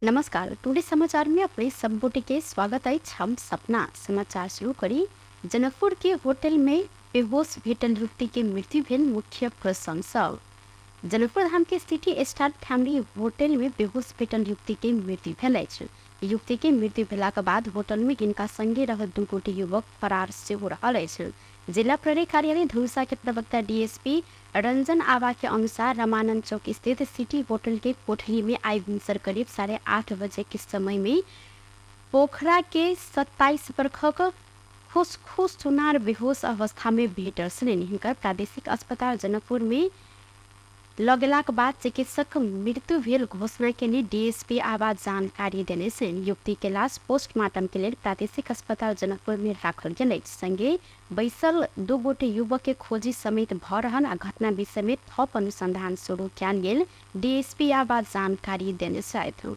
नमस्कार, टुडे समाचार में अपने सब गोटे के स्वागत अछि। हम सपना समाचार शुरू करी। जनकपुर के होटल में बेहोश भेटल युवती के मृत्यु भेल मुख्य प्रसंग सब। जनकपुर धाम के सिटी स्टार फैमिली होटल में बेहोश भेटल युवती के मृत्यु भेल अछि। युवती के मृत्यु भेलाक बाद होटल में हिनका संगे रहल दू गोटे युवक फरार सेहो रहल अछि। जिला प्रहरी कार्यालय धनुषा के प्रवक्ता डीएसपी रंजन आबा के अनुसार रमानंद चौक स्थित सिटी होटल के कोठली में आई भिनसर करीब 8:30 बजे के समय में पोखरा के 27 बरखक खुशखुश सुनार बेहोश अवस्था में भेटल छलनि। हिनकर प्रादेशिक अस्पताल जनकपुर में लगेलाक बाद चिकित्सक मृत्यु भेल घोषणा केने डीएसपी आबा जानकारी देने छनि। युवती के लाश पोस्टमार्टम के लेल प्रादेशिक अस्पताल जनकपुर में राखल गेल अछि। संगे बैसल दू गोटे युवक के खोजी समेत भ रहल आ घटना विषय में थप अनुसंधान शुरू कयल गेल डीएसपी आबा जानकारी देने छथि।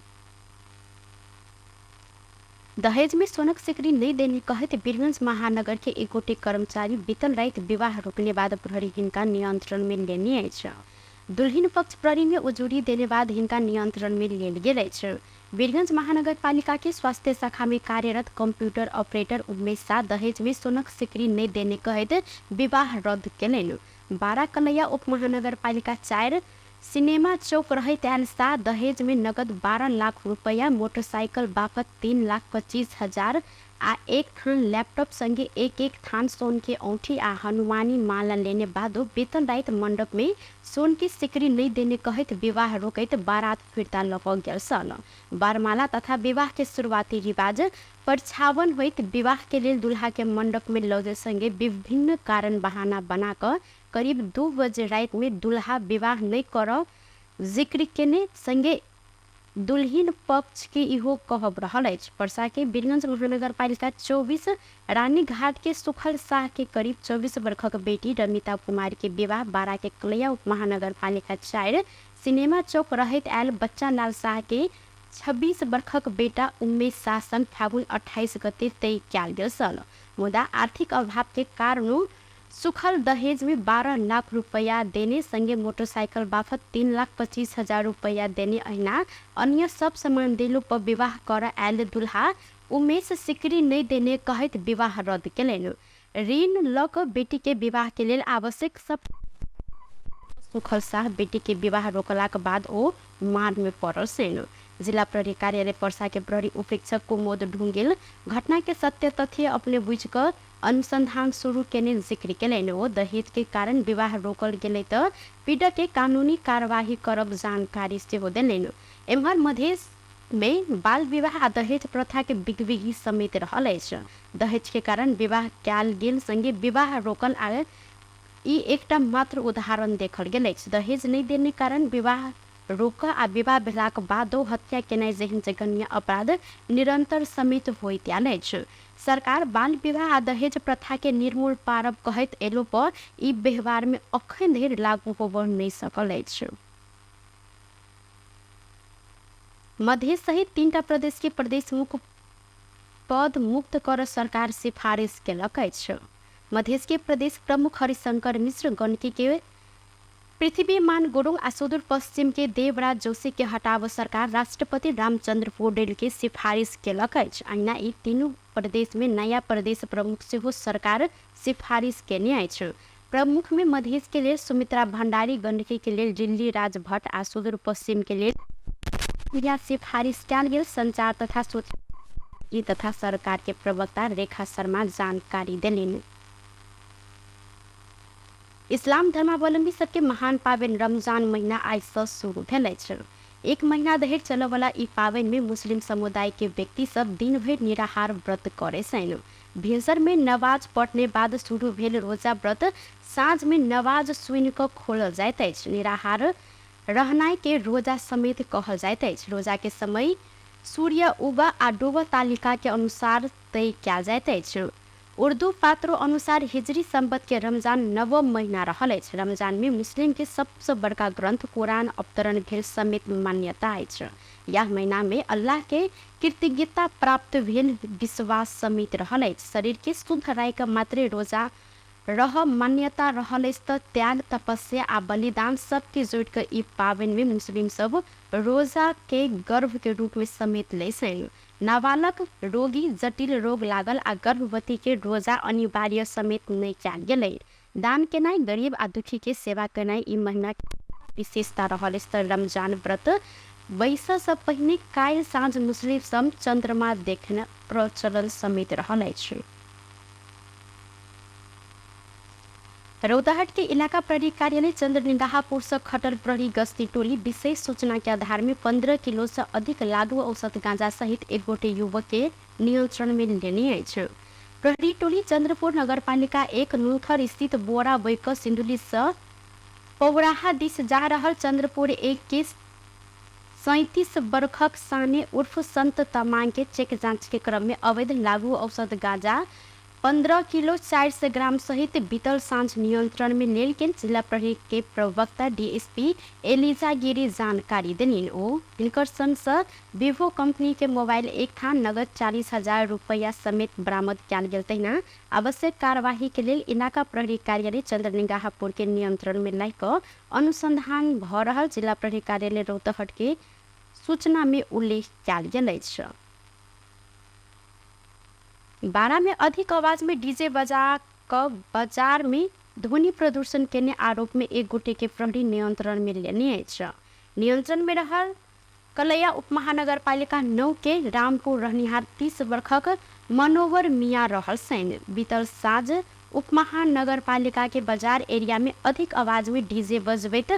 दहेज में सोनक सिकरी नहीं देने कहैत वीरगंज महानगर के एक गोटे कर्मचारी बीतल राति विवाह रोकने बाद प्रहरी हिनका नियंत्रण में लेने अछि। दुल्हिन पक्ष प्रहरी में उजूरी देने बाद हिनका नियंत्रण में लेल गेल अछि। वीरगंज महानगर पालिका के स्वास्थ्य शाखा में कार्यरत कंप्यूटर ऑपरेटर उमेश शाह दहेज में सोनक सिकरी नहीं देने कहैत विवाह रद्द केलनि। बारा कलैया उप महानगर पालिका 4 सिनेमा चौक रहैत आयल शाह दहेज में नगद 12 लाख रुपैया, मोटरसाइकिल बापत 3,25,000 आ एक थान लैपटॉप संगे एक एक थान सोन के औंठी आ हनुमानी माला लेने बादो बीतल राति मंडप में सोन के सिकरी नहीं देने कहैत विवाह रोकैत बारात फिर्ता लऽ कऽ गेल छल। वरमाला तथा विवाह के शुरुआती रिवाज परिछावन होइत विवाह के लेल दुल्हा के मंडप में लऽ गेल संगे विभिन्न कारण बहाना बना कऽ करीब 2 बजे राति में दुल्हा विवाह नहि करऽ जिक्र केने संगे दुल्हिन पक्ष के इहो कहब रहल अछि। परसा के वीरगंज महानगरपालिका 24 रानीघाट के सुखल शाह के करीब 24 बरखक बेटी रमिता कुमारी के विवाह बारा के कलैया उप महानगरपालिका 4 सिनेमा चौक रहैत आयल बच्चा लाल शाह के 26 बरखक बेटा उमेश शाह संग फागुन 28 गते तय कयल गेल छल। मुदा आर्थिक अभाव के कारण सुखल दहेज में 12 लाख रुपैया देने संगे मोटरसाइकिल बाफत 3,25,000 रुपैया देने अहिना अन्य सब सामान देलो पर विवाह कर आयल दुल्हा उमेश सिकरी नहीं देने कहैत विवाह रद्द केलनि। ऋण ल कऽ बेटी के विवाह के लेल आवश्यक सब सुखल शाह बेटी के विवाह रोकलाक बाद ओ मार में पड़ल छनि। जिला प्रहरी कार्यालय पर्सा के प्रहरी उपरीक्षक कुमोद ढुंगेल घटना के सत्य तथ्य अपने बुझि कऽ अनुसंधान शुरू केने जिक्र केलनि। ओ दहेज के कारण विवाह रोकल गेलै तऽ पीड़क के कानूनी कार्यवाही करब जानकारी सेहो देलनि। एम्हर मधेश में बाल विवाह आ दहेज प्रथा के बिगबिगी समेत रहल अछि। दहेज के कारण विवाह कयल गेल संगे विवाह रोकल आ ई एकटा मात्र उदाहरण देखल गेल अछि। दहेज नहि देने कारण विवाह रोकऽ आ विवाह भेलाक बादो हत्या केनाइ जेहन जघन्य अपराध निरंतर समेत होइत आयल अछि। सरकार बाल विवाह आ दहेज प्रथा के निर्मूल पारब कहैत एलो पर ई व्यवहार में अखन धरि लागू होबऽ नहि सकल अछि। मधेश सहित 3टा प्रदेश के प्रदेश मुख्य पद मुक्त कर सरकार सिफारिश केलक अछि। मधेश के प्रदेश प्रमुख हरिशंकर मिश्र गणकी के पृथ्वीमान गुरुङ आ सुदूर पश्चिम के देवराज जोशी के हटाव सरकार राष्ट्रपति रामचंद्र पौडेल के सिफारिश केलक अछि। अहिना ई तीनू प्रदेश में नया प्रदेश प्रमुख सेहो सरकार सिफारिश केने अछि। प्रमुख में मधेश के लेल सुमित्रा भंडारी, गंडकी के लेल दिल्ली राज भट्ट आ सुदूर पश्चिम के लेल सिफारिश कयल गेल संचार तथा सूचना तथा सरकार के प्रवक्ता रेखा शर्मा जानकारी देलनि। इस्लाम धर्मावलंबी सबके महान पाबनि रमजान महीना आइ सँ शुरू भेल अछि। एक महीना धरि चलयवला ई पाबनि में मुस्लिम समुदाय के व्यक्ति सब दिन भरि निराहार व्रत करै छनि। भिनसर में नमाज पढ़ने बाद शुरू भेल रोजा व्रत साँझ में नमाज सुनि कऽ खोलल जाइत अछि। निराहार रहनाइ के रोजा समेत कहल जाइत अछि। रोजा के समय सूर्य उगऽ आ डूबऽ तालिका के अनुसार तय कयल जाइत अछि। उर्दू पात्रो अनुसार हिजरी संवत के रमजान नवम महीना रहल अछि। रमजान में मुस्लिम के सबसँ बड़का ग्रंथ कुरान अवतरण भेल समेत मान्यता अछि। यह महीना में अल्लाह के कृतज्ञता प्राप्त भेल विश्वास समेत रहल अछि। शरीर के शुद्ध राखि कऽ मात्रे रोजा रह मान्यता रहल अछि त त्याग, तपस्या आ बलिदान सबके जोड़ के ई पाबनि में मुस्लिम सब रोजा के गर्भ के रूप में समेत लै छनि। नाबालक, रोगी, जटिल रोग लागल आ गर्भवती के रोजा अनिवार्य समेत नहि कयल गेलै। दान केनाइ, गरीब आ दुखी के सेवा केनाइ ई महीना विशेषता रहल अछि। त रमजान व्रत बैससँ पहिने काल्हि साँझ मुस्लिम सब चन्द्रमा देखने प्रचलन समेत रहल अछि। रौतहट के इलाका प्रहरी कार्यालय चंद्रनिगाहपुर से खटल प्रहरी गश्ती टोली विशेष सूचना के आधार में 15 किलो से अधिक लागू औषध गांजा सहित एक गोटे युवक के नियंत्रण में लेने अछि। प्रहरी टोली चंद्रपुर नगरपालिका 1 नुलखर स्थित बोरा बैक सिंधुली से पौराहा दिस जा रहल चंद्रपुर 1 के 37 बरखक साने उर्फ संत तमांग के चेक जांच के क्रम में अवैध लागू औषध गांजा 15 किलो 400 ग्राम सहित बीतल साँझ नियंत्रण में लेल गेल जिला प्रहरी के प्रवक्ता डीएसपी एलिजा गिरी जानकारी देलनि। ओ हिनकर संग से वीवो कंपनी के मोबाइल एक थान नगद 40,000 रुपया समेत बरामद कयल गेल। तहिना आवश्यक कार्यवाही के लेल इलाका प्रहरी कार्यालय चंद्रनिगाहपुर के नियंत्रण में लय कऽ अनुसंधान भऽ रहल जिला प्रहरी कार्यालय रौतहट के सूचना में उल्लेख कयल गेल अछि। बारा में अधिक आवाज में डीजे बजा क बाजार में ध्वनि प्रदूषण केने आरोप में एक गोटे के प्रहरी नियंत्रण में लेने अछि। नियंत्रण में रहल कलैया उपमहानगरपालिका 9 के रामपुर रहनिहार 30 वर्षक मनोवर मियाँ रहल सैन। बीतल साँझ उपमहानगरपालिका के बाजार एरिया में अधिक आवाज में डीजे बजबैत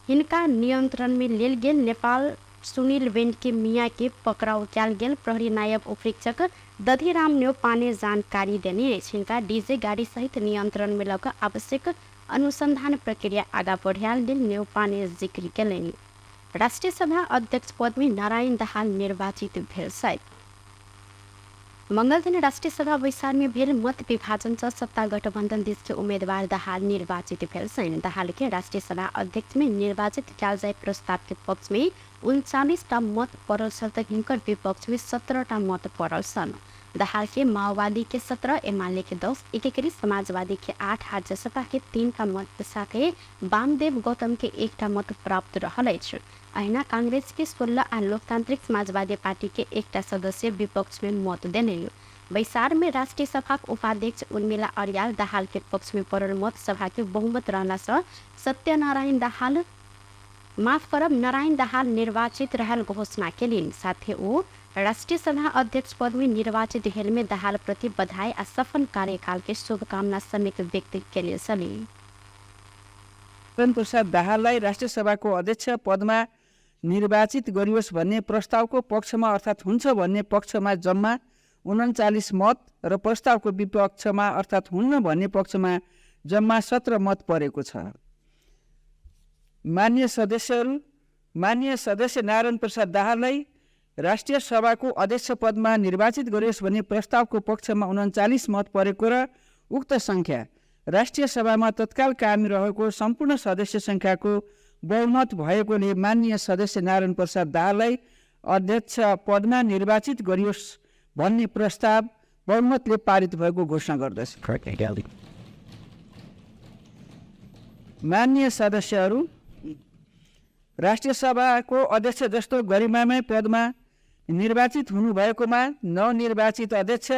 हिनका नियंत्रण में लेल गेल नेपाल सुनील वेंट के मियाँ के पकड़ाउ कयल गेल प्रहरी नायब उपरीक्षक दधिराम न्यौपाने जानकारी देने अछि। हिनका डीजे गाड़ी सहित नियंत्रण में लऽ कऽ आवश्यक अनुसंधान प्रक्रिया आगा बढ़ायल गेल न्यौपाने जिक्र केलनि। राष्ट्रिय सभा अध्यक्ष पद में नारायण दाहाल निर्वाचित भेल छथि। मंगल दिन राष्ट्रिय सभा बैसार में भेल मत विभाजन से सत्ता गठबंधन दिस के उम्मीदवार दाहाल निर्वाचित भेल छनि। दाहाल के राष्ट्रिय सभा अध्यक्ष में निर्वाचित कयल जाय प्रस्ताव के पक्ष में 39 टा मत पड़ल छल त हिनकर विपक्ष में 17 टा मत पड़ल छल। दाहाल के माओवादी के 17, एमाले के 10, एकीकृत समाजवादी के 8 आ जसपा के 3 टा मत के साथे वामदेव गौतम के 1 टा मत प्राप्त रहल अछि। अहिना कांग्रेस के 16 आ लोकतांत्रिक समाजवादी पार्टी के 1 टा सदस्य विपक्ष में मत देने। बैसार में राष्ट्रिय सभाक उपाध्यक्ष उर्मिला अर्याल दाहाल के पक्ष में पड़ल मत सभा के बहुमत रहला से सत्यनारायण दाहाल माफ करब नारायण दाहाल निर्वाचित रहल घोषणा केलनि। साथे ओ राष्ट्रिय सभा अध्यक्ष पद में निर्वाचित भेल में दाहाल प्रति बधाई आ सफल कार्यकाल के शुभकामना समेत व्यक्त केने छलीह। नारायण प्रसाद दाहाललाई राष्ट्रिय सभाको अध्यक्ष पदमा निर्वाचित गरियोस् भन्ने प्रस्तावको पक्षमा अर्थात् हुन्छ भन्ने पक्षमा जम्मा 39 मत र प्रस्तावको विपक्षमा अर्थात् हुन्न भन्ने पक्षमा जम्मा 17 मत परेको छ। मान्य सदस्यहरू, मान्य सदस्य नारायण प्रसाद दाहाललाई राष्ट्रिय सभाको अध्यक्ष पदमा निर्वाचित गरियोस् भन्ने प्रस्तावको पक्षमा 39 मत परेको र उक्त सङ्ख्या राष्ट्रिय सभामा तत्काल कायम रहेको सम्पूर्ण सदस्य सङ्ख्याको बहुमत भएकोले मान्य सदस्य नारायण प्रसाद दाहाललाई अध्यक्ष पदमा निर्वाचित गरियोस् भन्ने प्रस्ताव बहुमतले पारित भएको घोषणा गर्दछ। मान्य सदस्यहरू, राष्ट्रिय सभाको अध्यक्ष जस्तो गरिमामय पदमा निर्वाचित हुनुभएकोमा नवनिर्वाचित अध्यक्ष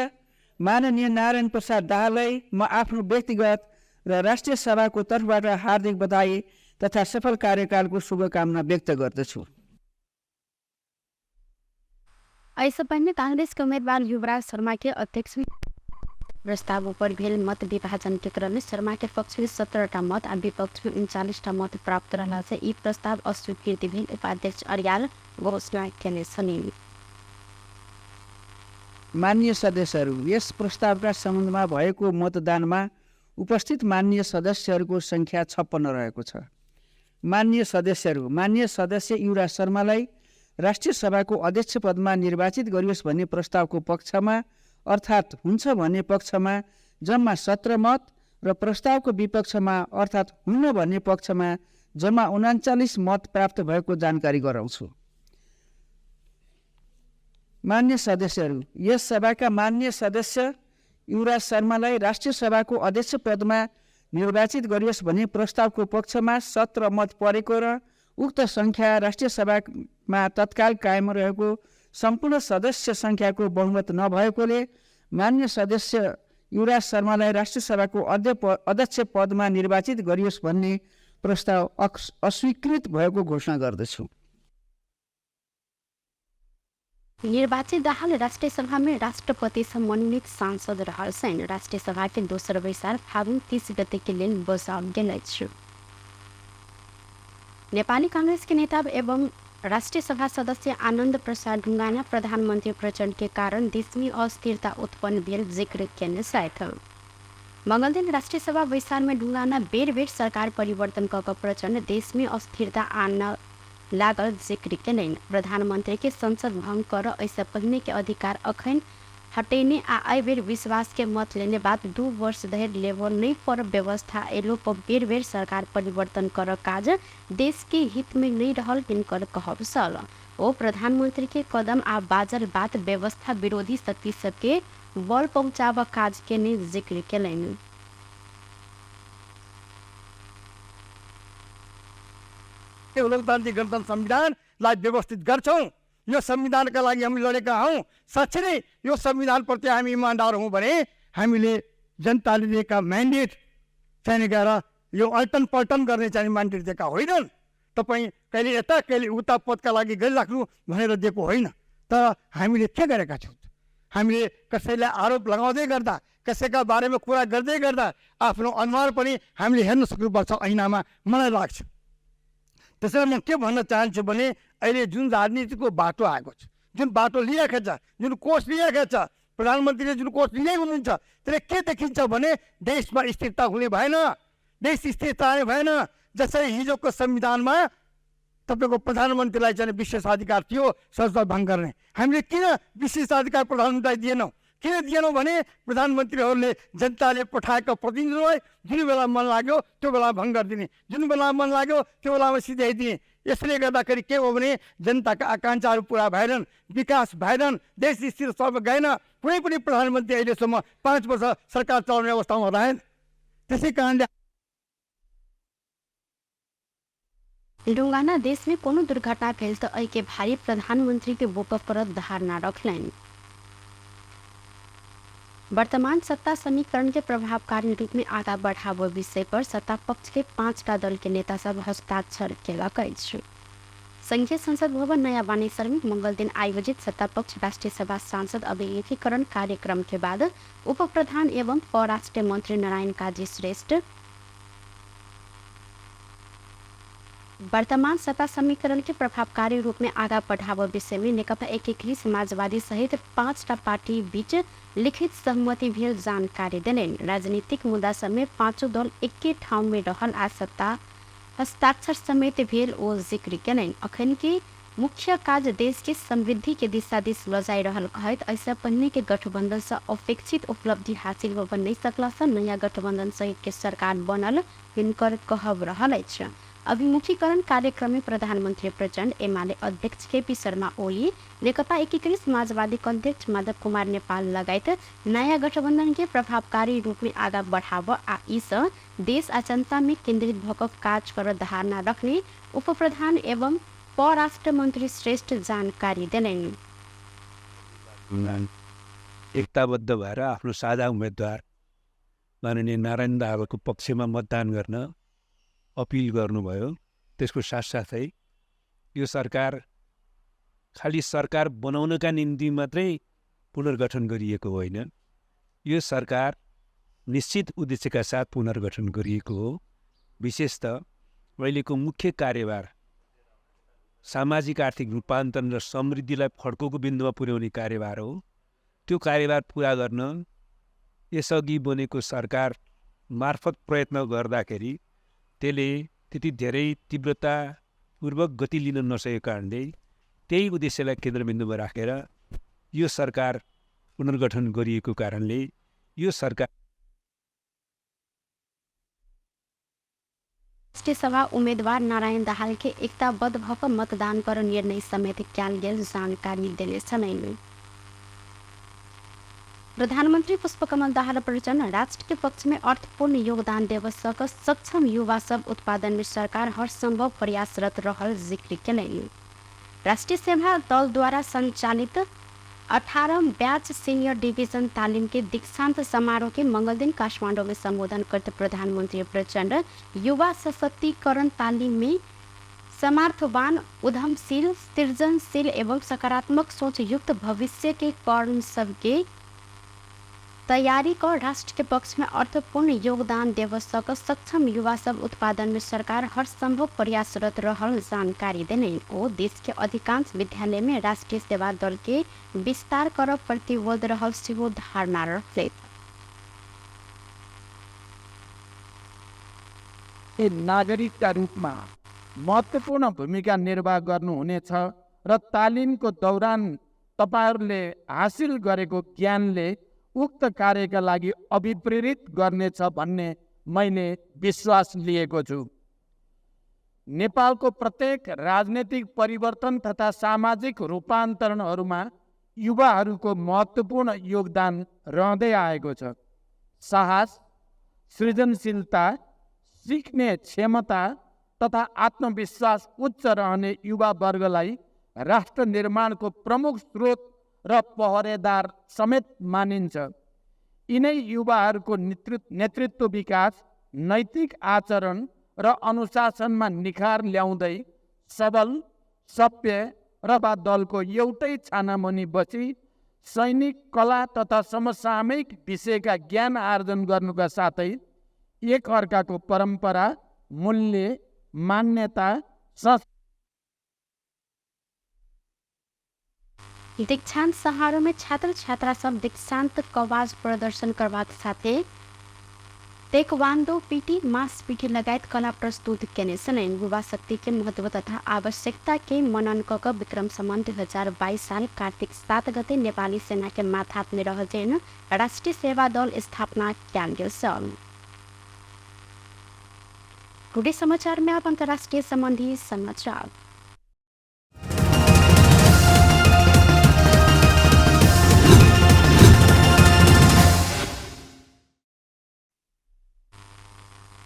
माननीय नारायण प्रसाद दाहाललाई म आफ्नो व्यक्तिगत र राष्ट्रिय सभाको तर्फबाट हार्दिक बधाई तथा सफल कार्यकालको शुभकामना व्यक्त गर्दछु। एहिसँ पहिने कांग्रेस के उम्मीदवार युवराज शर्मा के अध्यक्ष प्रस्ताव ऊपर भेल मत विभाजन के क्रम में शर्मा के पक्ष में 17 टा मत आ विपक्ष में 39 टा मत प्राप्त रहला से ई प्रस्ताव अस्वीकृत भेल उपाध्यक्ष अर्याल घोषणा केने छलनि। मान्य सदस्यहरू, यस प्रस्तावका सम्बन्धमा भएको मतदानमा उपस्थित मान्य सदस्यहरूको सङ्ख्या 56 रहेको छ। मान्य सदस्यहरू, मान्य सदस्य युवराज शर्मालाई राष्ट्रिय सभाको अध्यक्ष पदमा निर्वाचित गरियोस् भन्ने प्रस्तावको पक्षमा अर्थात् हुन्छ भन्ने पक्षमा जम्मा 17 मत र प्रस्तावको विपक्षमा अर्थात् हुन्न भन्ने पक्षमा जम्मा 39 मत प्राप्त भएको जानकारी गराउँछु। मान्य सदस्यहरू, यस सभाका मान्य सदस्य युवराज शर्मालाई राष्ट्रिय सभाको अध्यक्ष पदमा निर्वाचित गरियोस् भन्ने प्रस्तावको पक्षमा 17 मत परेको र उक्त सङ्ख्या राष्ट्रिय सभामा तत्काल कायम रहेको सम्पूर्ण सदस्य सङ्ख्याको बहुमत नभएकोले मान्य सदस्य युवराज शर्मालाई राष्ट्रिय सभाको अध्यक्ष पदमा निर्वाचित गरियोस् भन्ने प्रस्ताव अस्वीकृत भएको घोषणा गर्दछु। निर्वाचित दाहाल राष्ट्रिय सभा में राष्ट्रपति से मनोनीत सांसद रहल छनि। राष्ट्रिय सभा के दोसर बैसार फागुन 30 गते के लेल बजाओल गेल अछि। नेपाली कांग्रेस के नेता एवं राष्ट्रिय सभा सदस्य आनन्द प्रसाद ढुंगाना प्रधानमन्त्री प्रचण्ड के कारण देशमे अस्थिरता उत्पन्न भेल जिक्र केने छथि। मंगलदिन राष्ट्रिय सभा बैसार में ढुंगाना बेर बेर सरकार परिवर्तन कऽ प्रचण्ड देशमे अस्थिरता आन लागल जिक्र केलनि। प्रधानमंत्री के संसद भंग कर एहिसँ पहिने के अधिकार अखन हटेने आ एहि बेर विश्वास के मत लेने बाद 2 वर्ष धरि लेबऽ नहि पर व्यवस्था एलो पर बेर बेर सरकार परिवर्तन कर काज देश के हित में नहीं रहल हिनकर कहब छल। ओ प्रधानमंत्री के कदम आ बाजल बात व्यवस्था विरोधी शक्ति सबके बल पहुँचाबऽ काज के ने जिक्र केलनि। लोकतान्त्रिक गणतन्त्र संविधानलाई व्यवस्थित गर्छौँ। यो संविधानका लागि हामी लडेका हौँ। साँच्चै नै यो संविधानप्रति हामी इमान्दार हौँ भने हामीले जनताले दिएका म्यान्डेट चाहिँ गएर यो अल्टन पल्टन गर्ने चाहिँ म्यान्डेट दिएका होइनन्। तपाईँ कहिले यता कहिले उता पदका लागि गरिराख्नु भनेर दिएको होइन। तर हामीले के गरेका छौँ? हामीले कसैलाई आरोप लगाउँदै गर्दा, कसैका बारेमा कुरा गर्दै गर्दा आफ्नो अनुहार पनि हामीले हेर्न सक्नुपर्छ ऐनामा, मलाई लाग्छ। त्यसैले म के भन्न चाहन्छु भने अहिले जुन राजनीतिको बाटो आएको छ, जुन बाटो लिइरहेको छ, जुन कोष लिइरहेको छ, प्रधानमन्त्रीले जुन कोष लिँदै हुनुहुन्छ, त्यसले के देखिन्छ भने देशमा स्थिरता हुने भएन, देश स्थिरता आउने भएन। जसरी हिजोको संविधानमा तपाईँको प्रधानमन्त्रीलाई चाहिँ विशेषाधिकार थियो संसद भङ्ग गर्ने, हामीले किन विशेषाधिकार प्रधानमन्त्रीलाई दिएनौँ? किन दिएनौँ भने प्रधानमन्त्रीहरूले जनताले पठाएका प्रतिनिधिहरूलाई जुन बेला मन लाग्यो त्यो बेला भङ्ग गरिदिने, जुन बेला मन लाग्यो त्यो बेलामा सिध्याइदिने। यसले गर्दाखेरि के हो भने जनताका आकाङ्क्षाहरू पुरा भएनन्, विकास भएनन्, देश स्थिर सब गएन। कुनै पनि प्रधानमन्त्री अहिलेसम्म 5 वर्ष सरकार चलाउने अवस्थामा रहेन। त्यसै कारणले ढुंगाना देश में कोनो दुर्घटना भेल तऽ एहिके भारी प्रधानमंत्री के बोकऽ पड़त धारणा रखलनि। वर्तमान सत्ता समीकरण के प्रभावकारी रूप में आगा बढ़ाबऽ विषय पर सत्ता पक्ष के 5टा दल के नेता सब हस्ताक्षर केलक अछि। संघीय संसद भवन नयाँ बानेश्वर में मंगल दिन आयोजित सत्ता पक्ष राष्ट्रिय सभा सांसद अभिलेखीकरण कार्यक्रम के बाद उप प्रधान एवं परराष्ट्र मंत्री नारायण काजी श्रेष्ठ वर्तमान सत्ता समीकरण के प्रभावकारी रूप में आगा बढ़ाव विषय में नेकपा एकीकृत समाजवादी सहित 5टा पार्टी बीच लिखित सहमति भेल जानकारी देलनि। राजनीतिक मुद्दा समेत 5 दल एके ठाउँ में रहल आ सत्ता हस्ताक्षर समेत भेल ओ जिक्र केलनि। अखन के मुख्य काज देश के समृद्धि के दिशा दिस लऽ जाय रहल कहैत एहिसँ पहिने के गठबंधन से अपेक्षित उपलब्धि हासिल होबऽ नहि सकला से नया गठबंधन सहित के सरकार बनल हिनकर कहब रहल अछि। अभिमुखीकरण कार्यक्रम में प्रधानमन्त्री प्रचण्ड, एमाले अध्यक्ष केपी शर्मा ओली, नेकपा एकीकृत समाजवादी अध्यक्ष माधव कुमार नेपाल लगायत नयाँ गठबंधन के प्रभावकारी रूप में आगा बढ़ाव आ ईसँ देश आ जनता में केन्द्रित भऽ काज कर धारणा रखने उप प्रधान एवं परराष्ट्र मन्त्री श्रेष्ठ जानकारी देलनि। एकताबद्ध भएर आफ्नो साझा उम्मेद्वार माननीय नारायण दाहालको पक्षमा मतदान गर्न अपिल गर्नुभयो। त्यसको साथसाथै यो सरकार खालि सरकार बनाउनका निम्ति मात्रै पुनर्गठन गरिएको होइन, यो सरकार निश्चित उद्देश्यका साथ पुनर्गठन गरिएको हो। विशेष त अहिलेको मुख्य कार्यभार सामाजिक आर्थिक रूपान्तरण र समृद्धिलाई फड्कोको बिन्दुमा पुर्याउने कार्यभार हो। त्यो कार्यभार पुरा गर्न यसअघि बनेको सरकार मार्फत प्रयत्न गर्दाखेरि त्यसले त्यति धेरै तीव्रतापूर्वक गति लिन नसकेको कारणले त्यही उद्देश्यलाई केन्द्रबिन्दुमा राखेर यो सरकार पुनर्गठन गरिएको कारणले यो सरकार राष्ट्रिय सभा उम्मेद्वार नारायण दाहाल के एकताबद्ध भऽ मतदान कर निर्णय समेत कयल गेल जानकारी देने छलनि। प्रधानमन्त्री पुष्पकमल दाहाल प्रचण्ड राष्ट्र के पक्ष में अर्थपूर्ण योगदान देव सक सक्षम युवा सब उत्पादन में सरकार हर संभव प्रयासरत रहल जिक्र केलनि। राष्ट्रिय सेवा दल द्वारा संचालित 18 बैच सीनियर डिवीजन तालिम के दीक्षांत समारोह के मंगल दिन काठमाडौँ में संबोधन करते प्रधानमन्त्री प्रचण्ड युवा सशक्तिकरण तालिम में समर्थवान, उद्यमशील, सृजनशील एवं सकारात्मक सोच युक्त भविष्य के कर्ण सबके तैयारी कर राष्ट्र के पक्ष में अर्थपूर्ण योगदान देव सक सक्षम युवा सब उत्पादन में सरकार हर संभव प्रयासरत रहल जानकारी देने। ओ देश के अधिकांश विद्यालय में राष्ट्रीय सेवा दल के विस्तार कर प्रतिबद्ध रहल सेहो धारणा रखले। नागरिकका रूपमा महत्त्वपूर्ण भूमिका निर्वाह गर्नुहुनेछ र तालिमको दौरान तपाईहरूले हासिल गरेको ज्ञानले उक्त कार्यका लागि अभिप्रेरित गर्नेछ भन्ने मैले विश्वास लिएको छु। नेपालको प्रत्येक राजनीतिक परिवर्तन तथा सामाजिक रूपान्तरणहरूमा युवाहरूको महत्त्वपूर्ण योगदान रहँदै आएको छ। साहस, सृजनशीलता, सिक्ने क्षमता तथा आत्मविश्वास उच्च रहने युवा वर्गलाई राष्ट्र निर्माणको प्रमुख स्रोत र पहरेदार समेत मानिन्छ। यिनै युवाहरूको नेतृत्व विकास, नैतिक आचरण र अनुशासनमा निखार ल्याउँदै सबल, सभ्य र वा दलको एउटै छानामुनि बसी सैनिक कला तथा समसामयिक विषयका ज्ञान आर्जन गर्नुका साथै एक अर्काको परम्परा, मूल्य, मान्यता, दीक्षांत समारोह में छात्र छात्रा सब दीक्षांत कवाज प्रदर्शन करबाक साथे तेकवान्दो पीटी, मास पीटी लगायत कला प्रस्तुत केने छन्। युवा शक्ति के महत्व तथा आवश्यकता के मनन क विक्रम सम्वत 2022 साल कार्तिक 7 गते नेपाली सेना के माथात में रहल जैन राष्ट्रिय सेवा दल स्थापना कयल गेल छल। टुडे समाचार में आप अंतर्राष्ट्रीय संबंधी समाचार।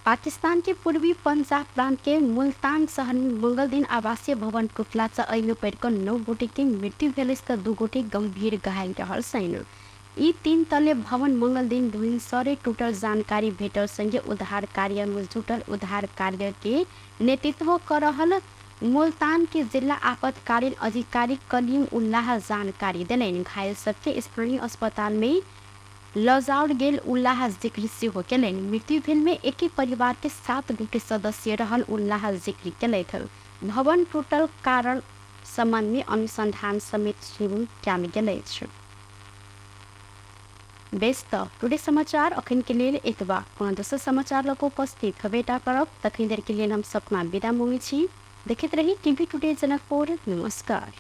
पाकिस्तान के पूर्वी पंजाब प्रांत के मुल्तान शहर में मंगल दिन आवासीय भवन टूटला से अहिलो पड़ि 9 गोटे के मृत्यु भेल त 2 गोटे गंभीर घायल रहल छनि। यी 3 तले भवन मंगल दिन भिनसरे टूटल जानकारी भेटल संगे उद्धार कार्य में जुटल उद्धार कार्य के नेतृत्व कर रहल मुल्तान के जिला आपतकालीन अधिकारी कलीम उल्लाह जानकारी देलनि। घायल सबके स्थानीय अस्पताल में लजाओल गेल उल्लाह जिक्र सेहो केलनि। मृत्यु भेल में एके परिवार के 7 गोटे सदस्य रहल उल्लाह जिक्र केलथि। भवन टूटल कारण संबंध में अनुसंधान समेत शुरू कयल गेल अछि। बेस त टुडे समाचार अखन के लेल एतबा। कोनो दोसर समाचार लऽ कऽ उपस्थित हेबेटा करब। तखन देर के लेल हम सपना विदा मांगै छी। देखैत रही टीवी टुडे जनकपुर। नमस्कार।